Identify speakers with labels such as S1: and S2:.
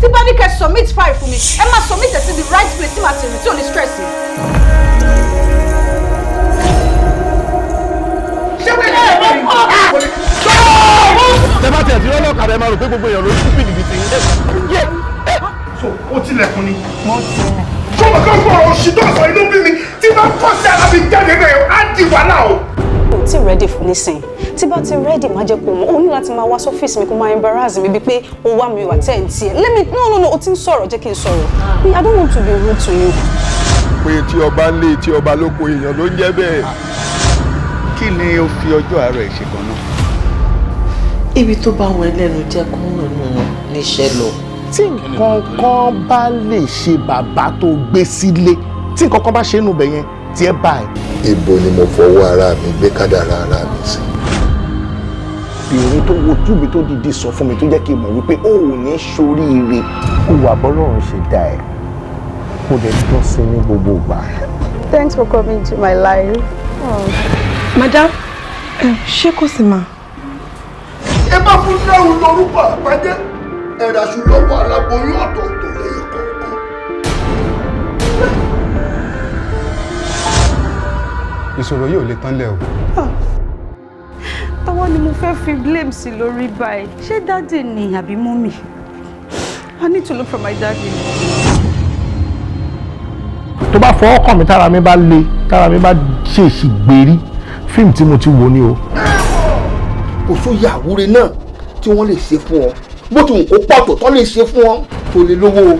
S1: Tí bá ní kẹ́ submit file fún mi, ẹ máa submit ẹ̀ sí the right place tí màá ti rí tí ò ní stress mi.
S2: Ṣé wẹ́n ní ẹ̀rọ yìí?
S3: Tẹ bá tiẹ̀ tí wọ́n lọ́kadà, ẹ máa rò pé gbogbo èèyàn ló stupid bíi ti yín.
S2: So ó tilẹ̀kùn ni. Ṣé o kàn gbọ́ ọ̀rọ̀ òṣì tó sọ inú bí mi tí bá kọ́ sí alábi jáde náà, á di wàhálà o.
S1: O tí ready fún nísìnyí. Tí bá ti ready, má jẹ́ kó mọ̀. O ní láti máa wá sọ́fíìsì mi kó máa embarrass mi bíi pé o wá mi wà tẹ̀ ń tiẹ̀. Let me, no, no, no, o ti ń sọ̀rọ̀, jẹ́ kí n sọ̀rọ̀. I don't want to be rude to you.
S3: Pé tí ọba ń lé tí ọba lóko, èèyàn ló ń jẹ́ bẹ́ẹ̀.
S4: Kí ni o fi ọjọ́ àárọ̀ ẹ̀ ṣe gan-an?
S5: Ibi tó bá wọn ẹlẹ́nu jẹ́ kó rìnnú wọn níṣẹ́ lọ.
S6: Tí nǹkan kan bá lè ṣe bàbá tó gbé sílé, tí nǹkan kan bá ṣe é nù bẹ̀ yẹn, tí ẹ bá ẹ.
S7: Ibo ni mo fọwọ́ ara mi gbé kádàrá ara mi sí?
S6: Ìrìn tó wojú mi tó dìde sọ fún mi tó jẹ́ kí n mọ̀ wípé ó ò ní ṣoríire. Ó wà bọ́lọ́run ṣe dá ẹ, kó dẹ̀ dán sí ní gbogbo ìgbà.
S1: Thanks for coming to my life. Oh.
S8: Madam, ṣé kò sí ma?
S2: Ẹ bá fún dáhùn lórúkọ àpájẹ ẹ̀ràṣù lọ́wọ́ aláboyún ọ̀tọ̀ọ̀tọ̀ lẹ́yìn kọ̀ọ̀kan.
S9: Ìṣòro yìí ò lè tán lẹ̀ o.
S1: Táwa ni mo fẹ́ fi blame sí lórí báyìí? Ṣé daddy ni àbí mummy? I need to look for my daddy.
S6: Tó bá fọwọ́ kàn mí, tára mi bá le, tára mi bá ṣèṣì gbérí, fíìmù tí mo ti wò ni o.
S2: Kò sóye àwúre náà tí wọ́n lè ṣe fún ọ, bó ti wù kó pọ̀ tó tán lè ṣe fún ọ tó lè lówó o.